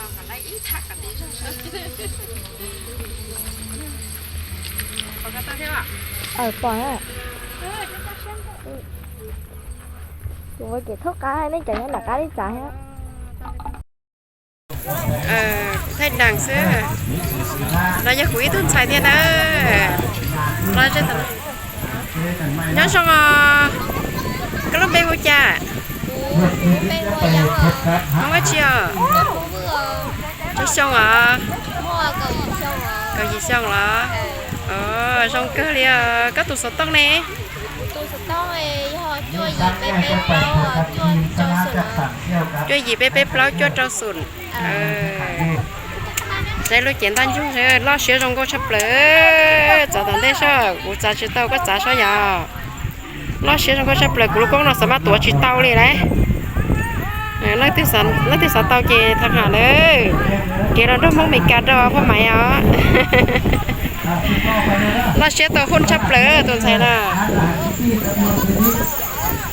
Pom, kuv ua kev thauj qab nej cov nyob nram qab li tsav thiab. Kuv thaij dees xwb. No yog kuv ib tug ntxhais thiab na. Nyob zoo os. Koj lub npe hu cas? Hmoob dab tsi os? Tsawg xyoo os? Kaum yim xyoo los? Zoo kawg li os. Koj tus xov tooj ne? Cuaj yim peb peb plaub cuaj rau xum. Saib lub cev ntaj ntsug, loj siab zoo nkauj tshaj plaws. Txav tom ntej saib, kuv txav tsis tau, koj txav saib yog. Loj siab zoo nkauj tshaj plaws, kuv lub koob no xav mas tuav tsis tau li lauj. Leej twg xav tau ces tham ham lawm. Kev los nrog Hmoob Meskas rau poj maiv os. Loj siab tau hooj tshaj plaws tus ntxhais no.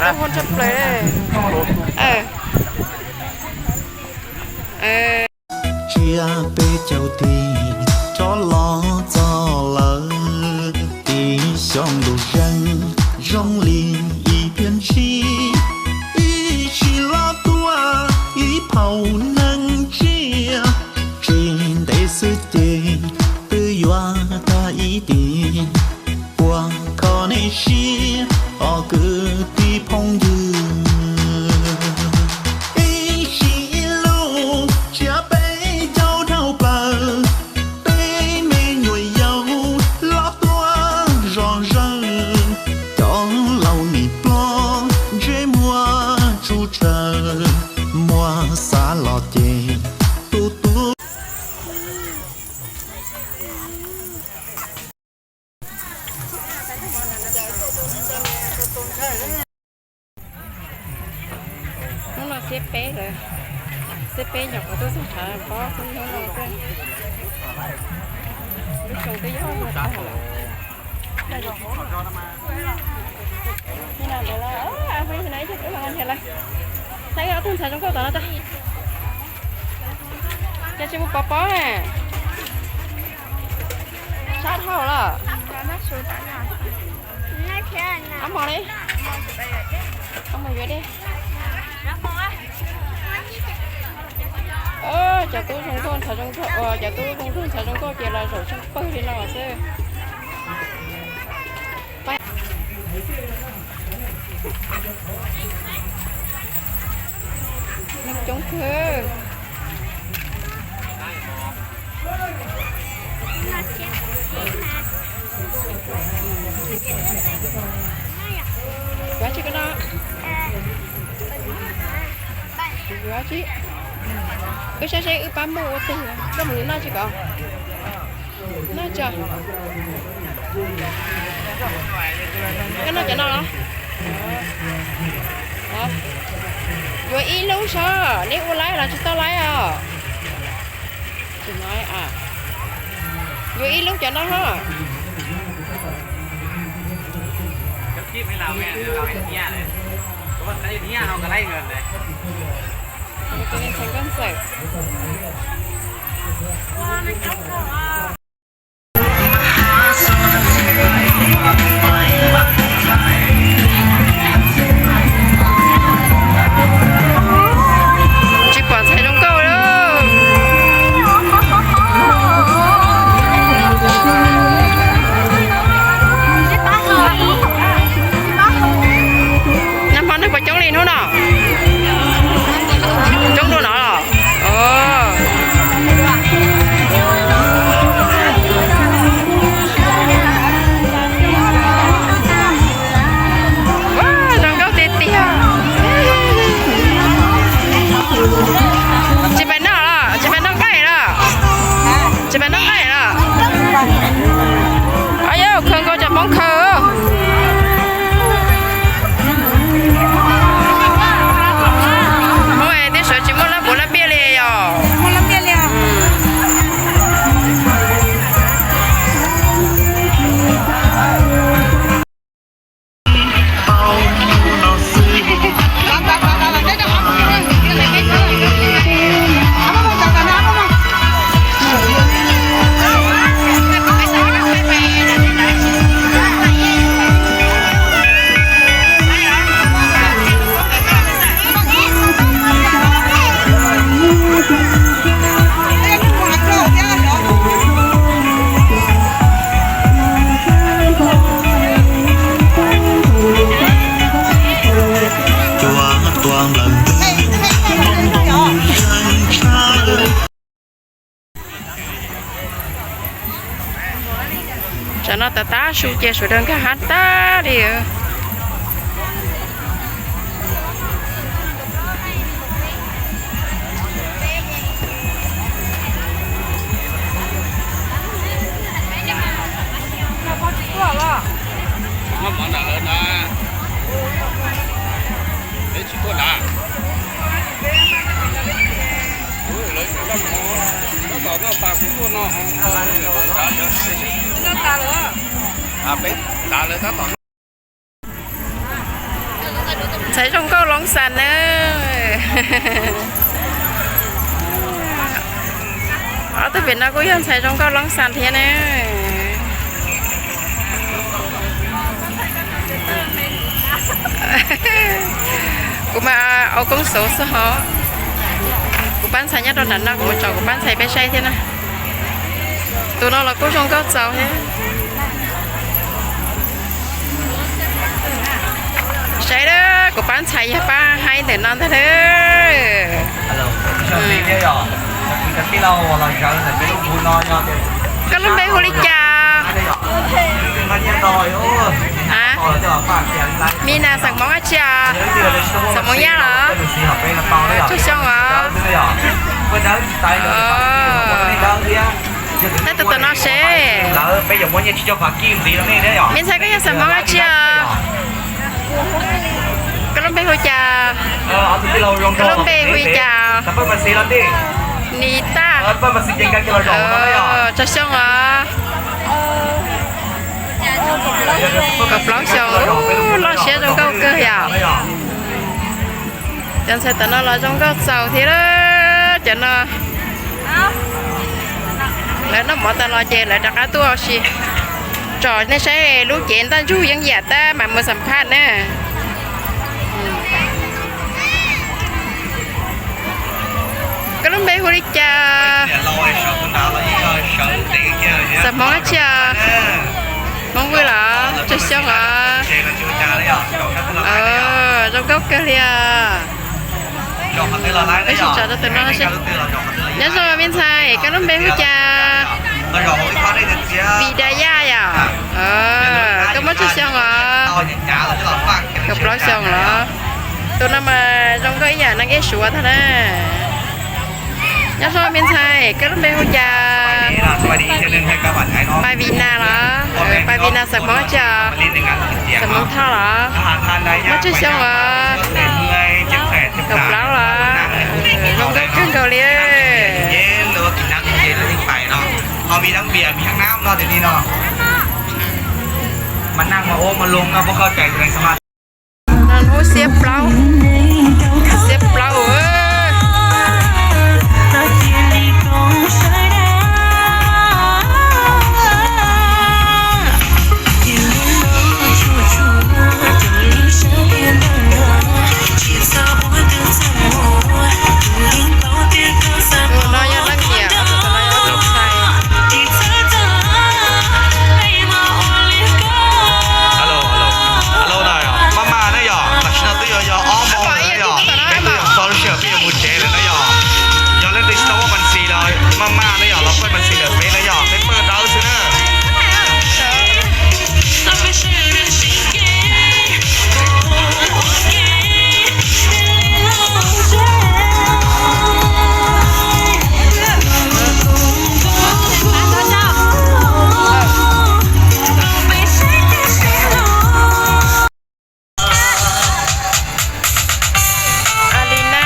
Tau hooj tshaj plaws. Tsiab peb caug tig rov los txog lawm, ib xyoo lub zeeg zoo li ib pliag ntshis, ib tsis los tuaj ib phaum neeg tsiaj, tsis ntev xwb ces twb yuav tag ib tis. Ua kho nej siab os kwv tij phooj ywg, ib sim ib lub tsiab peb caug dhau plaws, peb me nyuam yaus los tuaj zom zaws, cov laus nim ploj ntsej muag tsuj tshaws, muab xav los ces tus tub. Hnub no xiab peb lawm, xiab peb nyuam qhuav tuaj txog tshav pob hnub no xwb. Lub xyoo twb yuav muaj tag lawm. Saib ob tug ntxhais zoo nkauj tom no tag. Cas tsis mus pov pob na? Sab dhau lawm. Ob hmo li. Ob hmo yuav dej. Cov tub zoo nkauj ntxhais zoo nkauj, cov tub zoo nkauj ntxhais zoo nkauj ces los zaum tsheej pawg li no xwb. Neeg coob kawg. Yuav tsis koj no. Yuav tsis. Wb saib seb wb pab muaj ua twg, koj mus noj tsis koj. Noj tso. Koj noj cov no los? Yuav ib lub sob, neb ua laib los tsis tau laib os. Tsis no, yuav ib lub cov no ho. Tsis pom ntxhais zoo nkauj li. Nag hmo neeg puas coob li hnub no? Coob dua no los? Noj tas tas su ces sawv daws nkag hab tag li. Ntxhais zoo nkauj Looj Xas na. Ob tug pem no kuj yog ntxhais zoo nkauj Looj Xas thiab na. Kuv mas au koob xauv xwb hov. Kuv pab ntxhais nyob rau nram no, kuv mus tsom kuv pab ntxhais peb saib thiab na. Tus no los kuj zoo nkauj txaus thiab. Saib, kuv pab ntxhais yog pab haib ntawm no ntag. Koj lub npe hu li cas? Mina xeem Hmoob dab tsi os? Xeem Hmoob Yaj los? Tsawg xyoo os? Saib tus tom no seb. Me ntxhais, koj yog xeem Hmoob dab tsi os? Koj lub npe hu cas? Koj lub npe hu li cas? Nis Taj. Tsawg xyoo os? Kaum plaub xyoo. Loj siab zoo nkauj kawg yom. Cov ntxhais tom no los zoo nkauj txaus thiab. Cov no lawv noj mov tas los ces lawv rov qab tuaj ua si. Tsom nej saib lub cev ntaj ntsug yeeb yam tab mam mus xam phaj na. Koj lub npe hu li cas? Xeem Hmoob dab tsi os? Hmoob Vwj los? Tsawg xyoo os? Zoo nkauj kawg li os. Peb sim tsom rau tus no seb. Nyob zoo me ntxhais, koj lub npe hu cas? Vidaya yom? Koj muaj tsawg xyoo os? Kaum plaub xyoo los? Tus no mas zoo nkauj ib yam neeg ej Suav tag na. Nyob zoo me ntxhais, koj lub npe hu cas? Paj Vina los? Paj Vina xeem Hmoob dab tsi os? Xeem Hmoob Thoj los? Muaj tsawg xyoo os? Kaum plaub los? Zoo nkauj kawg nkaus li. Hnub xiab plaub, xiab plaub. Tus no yog leej niam, tus no yog tus ntxhais. Maj maj na yom, tam sim no twb yog yog ob moos na yom, peb twb yog txog lub sij hawm peb yuav mus tsev lawm na yom. Yog leej twg tsis tau muaj mas ntsis los maj maj na yom, los pawj mas ntsis lawm peb na yom, peb pawj dawb xwb na. A Li na.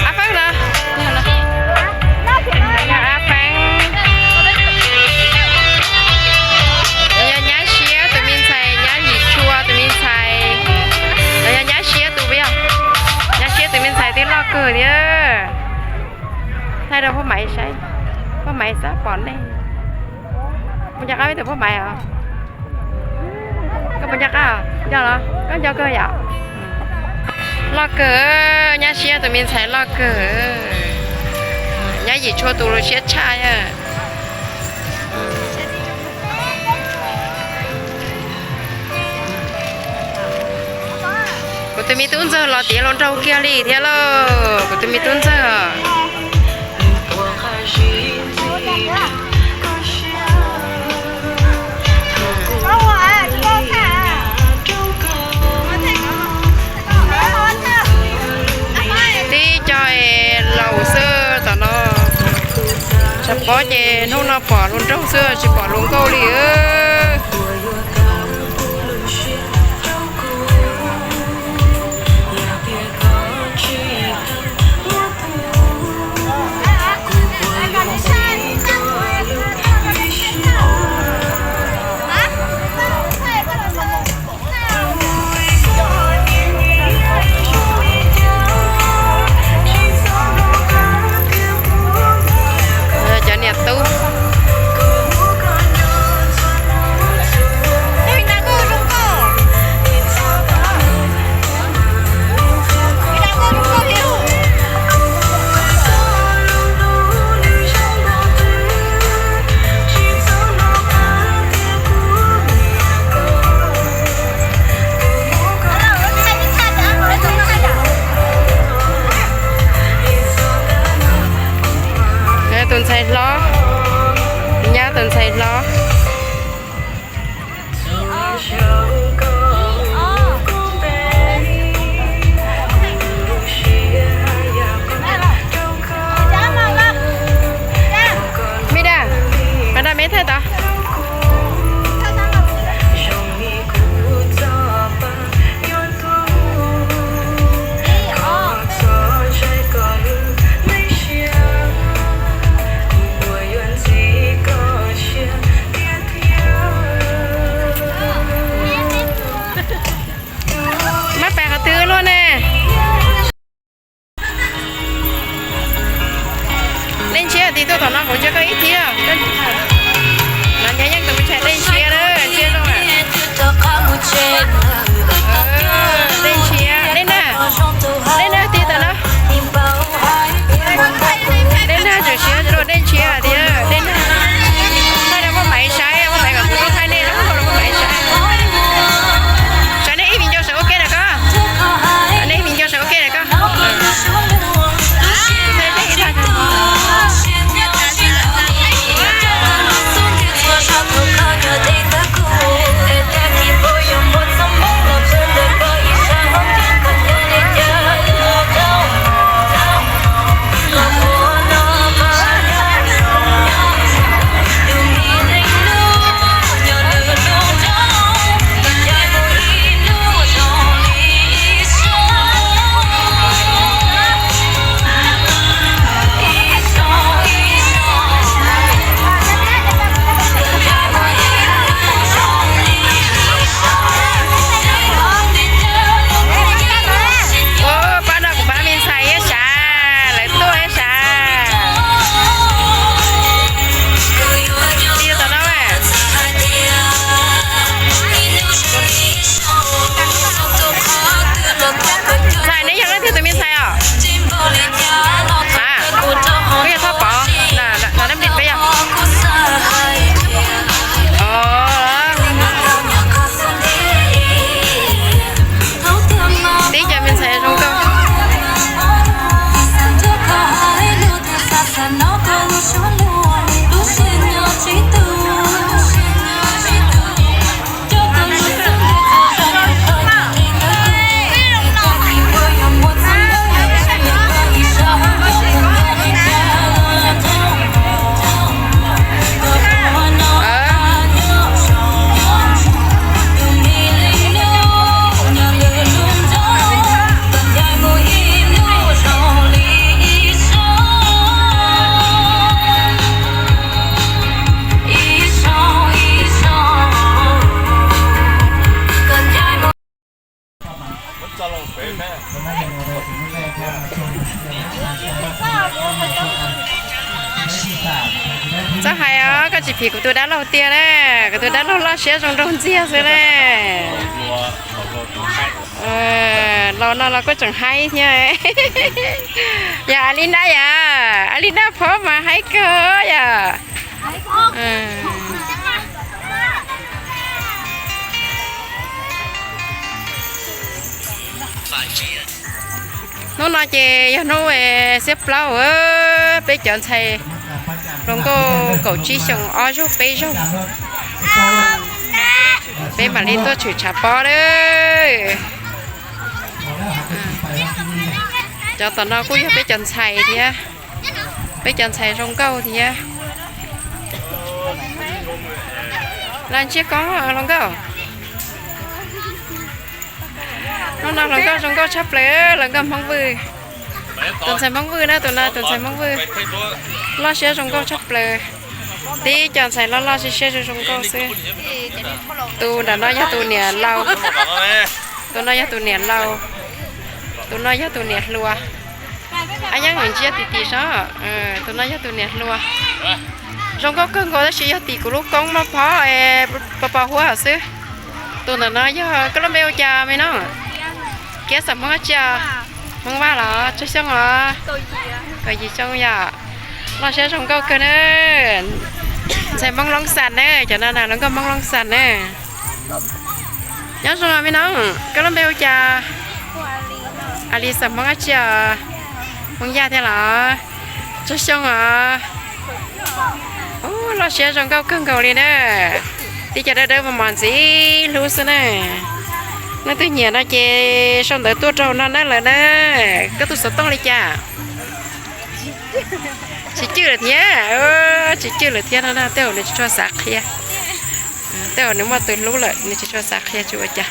A Feeb los? Yog A Feeb. Yog nyab siab tus me ntxhais, nyab yim tshua tus me ntxhais. Yog nyab siab tus, nyab siab tus me ntxhais twb loj kawg thiab. Thaij rau Phaj Maiv saib, Phaj Maiv xav pom nej. Puas nco qab ib tug Phaj Maiv os? Koj puas nco qab? Nco los? Koj nco kawg yom? Loj kawg, nyab siab tus me ntxhais loj kawg. Nyab yim tshua tus los siab tshaj. Kuv tus me tub ntxawg los tiav hluas nraug kiag li thiab lauj, kuv tus me tub ntxawg. Ces hnub no pom hluas nraug xwb tsis pom hluas nkauj li. Cov niam tub. Tus ntxhais hlob, nyab tus ntxhais hlob. Mira, pab nrog meb thaij tod. Mab pais qhov twg luaj ne? Dej Ntshiab tias tuaj tom no kuv ntsib koj ib thiab. No nyob yeej tus me ntxhais Dej Ntshiab na, Ntshiab Looj. Dej Ntshiab, Dej Nag, Dej Nag tias tom no. Dej Nag tseem siab zog, Dej Ntshiab tias Dej Nag. Thaij rau Paj Maiv saib, Paj Maiv kom kuv thaij nej, rau Paj Maiv saib. Saib nej ib viv ncaus sawv ua ke na koj. Nej ib viv ncaus sawv ua ke na koj. Pab no kuv pab me ntxhais ib sab, lawv tuaj ib sab. Ntxhais, neb yog leej twg tus me ntxhais os? Kuv yog Thoj Pov, los nej peb yog. Tib cov me ntxhais zoo nkauj. Txhob hais os, koj tsis phim kuv tus dab laug tiag na, kuv tus dab laug loj siab zoo nraug ntxiag xwb na. Laus no los kuj tseem haib thiab. Yog a li nab yom, a li nab phob mas haib kawg yom. Hnub no ces yog hnub xiab plaub, peb cov ntxhais hluas nkauj kaum tsib xyoos ob zaug peb zaug, peb mam li tuaj tshwm tshav pob lawm. Cov tom no kuj yog peb cov ntxhais thiab, peb cov ntxhais zoo nkauj thiab. Los ntsiab koob hluas nkauj. Hnub no hluas nkauj zoo nkauj tshaj plaws, hluas nkauj Hmoob Vwj. Tus ntxhais Hmoob Vwj na, tus no tus ntxhais Hmoob Vwj. Loj siab zoo nkauj tshaj plaws. Tib co ntxhais loj loj siab siab zoo zoo nkauj xwb. Tus nram no yog tus niam laus. Tus no yog tus niam laus. Tus no yog tus niam hluas. Ab, yeej ntsia tim tim saib. Tus no yog tus niam hluas. Zoo nkauj kawg nkaus tab sis yog tim kuv lub koob muaj phob es pos pos huab xwb. Tus ntawm no yog koj lub npe ua cas me no? Kiab xeem Hmoob dab tsi os? Hmoob Vaj los? Tsawg xyoo os? Kaum yim xyoo yom. Loj siab zoo nkauj kawg na. Ntxhais Hmoob Loob Xas na, cov no na hluas nkauj Hmoob Loob Xas na. Nyob zoo me no, koj lub npe ua cas? A li xeem Hmoob dab tsi os? Hmoob Yaj thiab los? Tsawg xyoo os? Ub, loj siab zoo nkauj kawg nkaus li na. Tib co dawb dawb mos mos ntxim hlub xwb na. Leej twg nyiam no ces sau ntawv tuaj rau no na lawm na. Koj tus xov tooj li cas? Tsis cwj lawm thiab, tsis cwj lawm thiab no na, tej zaum nws tsis tshua xav qhia. Tej zaum nws muaj tus hlub lawm nws tsis tshua xav qhia tsis ua cas.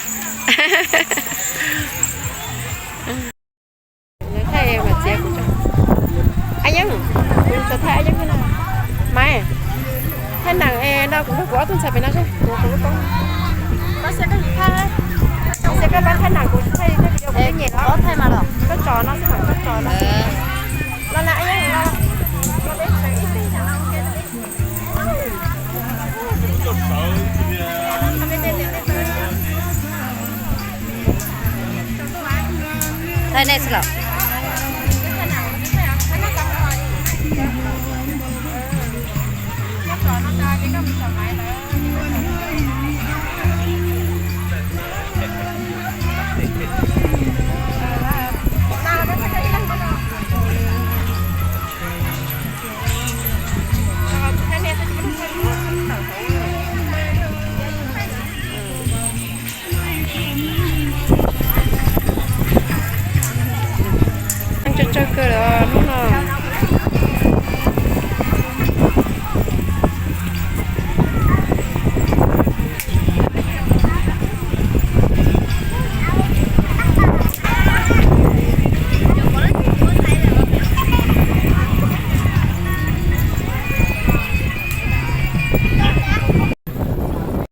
Ab Yeeb, kuv xav thaij Ab Yeeb no. Maiv, thaij neem no kuv nrog kuv ob tug ntxhais pem no seb, kuv kuv lub koob. Koj pab thaij neem kuv thaij video kuv twb nyem los. Koj tso no xwb, koj tso no. Los na Ab Yeeb, los. Thaij nej xwb los.